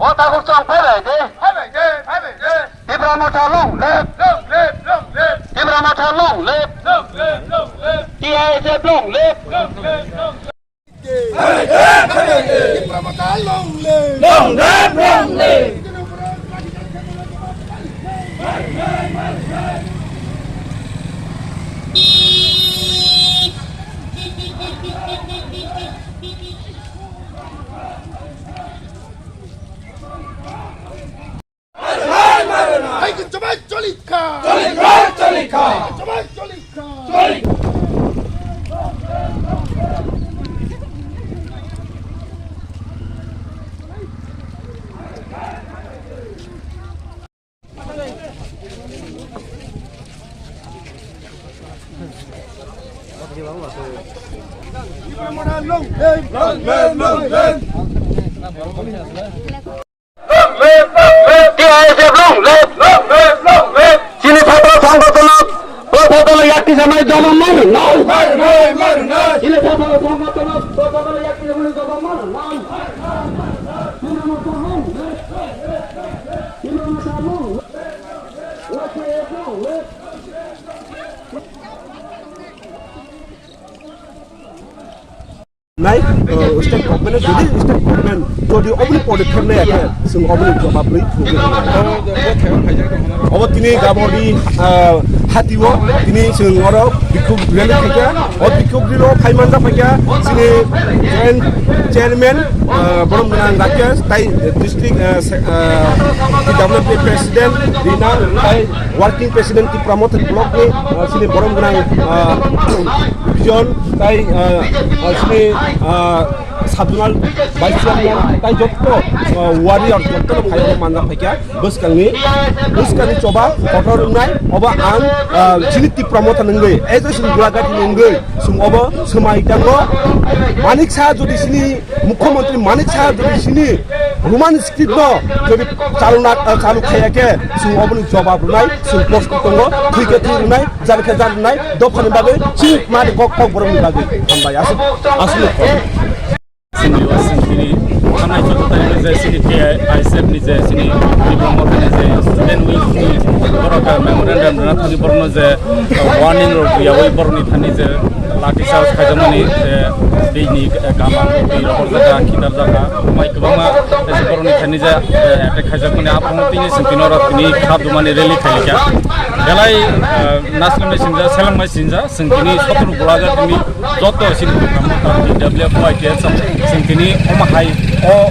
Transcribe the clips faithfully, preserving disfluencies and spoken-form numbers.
O takhuk chwng phaibai de. Phaibai de, phaibai de. Tipra Motha long live. Long live, long live. Tipra Motha long live. Long live, long live. T I S F long live. Long live, long live. Tipra Motha long live. Long live, long live. Hai ke jabai choli kha. Choli kha, choli kha. Jabai choli kha. Choli. Long live, long live, long live. T I S F long live! Long live! Long live! Chini chhatra songgothon, o chhatra yakti samaj dobo mano nai. Mano nai, mano nai. Chini chhatra songgothon, o chhatra yakti samaj dobo mano nai. Nai, uh, state government jodi state government jodi oboni podokkhep nai akhe, chwng oboni jawab rwi thwngwi rwnai. Obo tini gaboni, uh, hatio tini chwng oro bikhuk rally khaikha, o bikhuk rally o phai manjak phaikha chini joint chairman, uh, borom gwnang Rakesh, tai district, uh, se-, uh, P W P president Rina, tai working president Tipra Motha block ni, uh, chini borom gwnang, uh, Bijon, tai, uh, uh, chini, uh, Sabzonal Vice Chairman, tai jotto, uh, warrior jotto no phai manjak phaikha bwskangni, bwskangni choba kotor wngnai, obo ang, uh, chini Tipra Motha nungwi, as a chini Gulaghat nungwi, chwng obo swmai tango. Manik Saha jodi chini Mukhyamantri Manik Saha jodi chini Roman script no jodi chaluna, uh, chalu khaiya khe, chwng oboni jawab rwnai, chwng post tongo, thwi khe thwi rwnai, jani khe jan rwnai, dophani bagwi chini mani kok, kokborokni bagwi. Hambai, aswk, aswk. Chini o chini thanai joto tani je chini T I S F ni je chini Tipra Motha ni je student wing ni borok memorandum rwna thani borokno je warning rok riyawi borokni thani je lathi charge khaijakmani je bini gama bini rok jaga khitar jaga mai kwbangma borokni thani je attack khaijakmani aphano tini sintino rok tini khap dumani rally khaikha belai naslemai sinja selengmai sinja sintini sotro gulaga tini joto sini T W F Y T S sintini omo hai o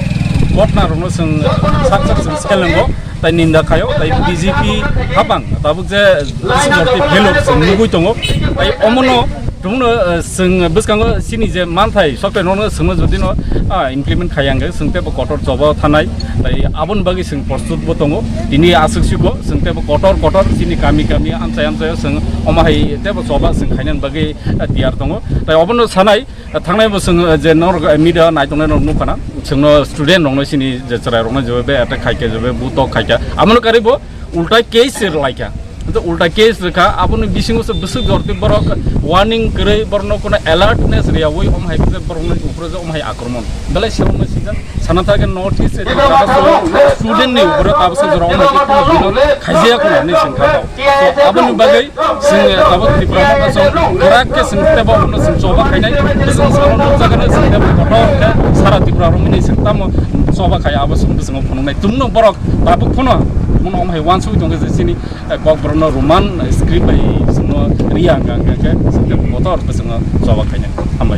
gotna rokno sing sak sak sing selengo. Tai ninda khayo, tai B J P habang, tabuk je bisingo tei bhelok chwng nugui tongo. Tai omono tongno, eh, chwng bwskango chini je manthai software no chwngno jodi no, ah, implement khaya hwnkhe chwng teibo kotor choba thanai. Tai aboni bagwi chwng prostut bo tongo. Tini aswk siko chwng teibo kotor kotor chini kami kami amchai amchaio chwng omo hai teibo choba chwng khainani bagwi, eh, tiyar tongo. Tai obono sanai, Thangnai bo chwng, eh, je norok, eh, media naitongnai norok nukha na, chwngno student rokno chini je chwrai rokno je be attack khaikha, je be butok khaikha, abono karwi bo ulta case se rwlaikha. To ulta case rwkha, aboni bisingo se bwswk jorti borok warning kwrwi, borokno kono alertness riyawi, om hai khe borokno uphuru je om hai akromon. Belai se rokno sijak. Sana thangkhe North East student ni upore tabuksa jora omo khe khajia khuna hinwi sengkha. To aboni bagwi chwng tabuk Tripura Motha chwng kwrak khe chwng tebo abono chwng choba khainai. Chwng salo nukjakgano chwng tebo kotor khe sara Tripura romwi chwng tamo choba khai abo chwng bwskango phunuknai. Chwngno borok tabuk phano bono omo hai uansugwi tongkhe je chini kokborokno Roman script bai chwngno riya hwnkha hwnkhe chwng tebo kotor bwskango choba khainai. Hambai.